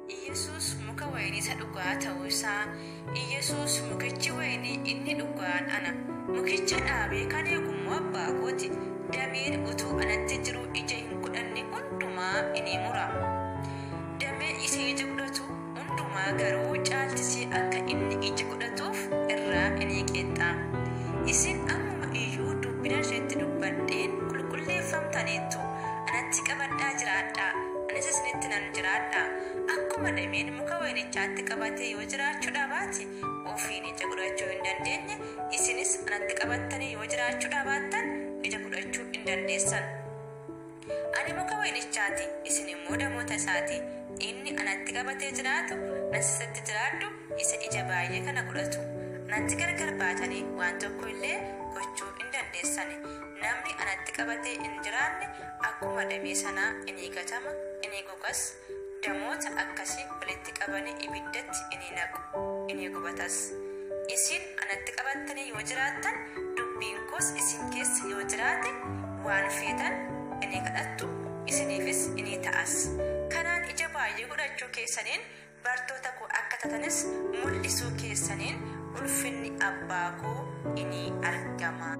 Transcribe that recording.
Iyyasuus muka wayinii isa dhugaa ta'uu isaa. Iyyasuus, mukichi wayinii inni dhugaan ana. Mukicha dhaabee kan eegu immoo abbaa kooti. Dameen utuu anatti jiru ija hin godhanne hundumaa inni mura. Damee isa ija godhatu hundumaa garuu caalchisee akka inni ija godhatuuf irraa inni qeexxa. Isin ammuma iyyuu dubbina isheetti dubbadheen qulqulleeffamtaniittu. Anatti qabadhaa jiraadhaa. Anis isinitti nan jiraadha. Akkuma dameen muka wayinichaatti qabatee yoo jiraachuu dhabaate ofiin ija godhachuu hin dandeenye, isinis anatti qabattanii yoo jiraachuu dhabaattan ija godhachuu hin dandeessan. Ani muka wayinichaati, isin immoo damoota isaati. Inni anatti qabatee jiraatu, anis isatti jiraadhu, isa ija baay'ee kana godhatu. Anatti gargar baatanii waan tokko illee gochuu hin dandeessani. Namni anatti qabatee hin jiraanne akkuma damee sanaa inni gatama, inni gogas. Damoota akkasii walitti qabanii ibiddatti inni naqu, inni gubatas. Isin anatti qabattanii yoo jiraattan, dubbiin koos isin keessa yoo jiraate, waan feetan inni kadhattu, isiniifis inni ta'as. Kanaan ija baay'ee godhachuu keessaniin bartoota koo akka taatanis mul'isuu keessaniin ulfinni abbaa koo inni argama.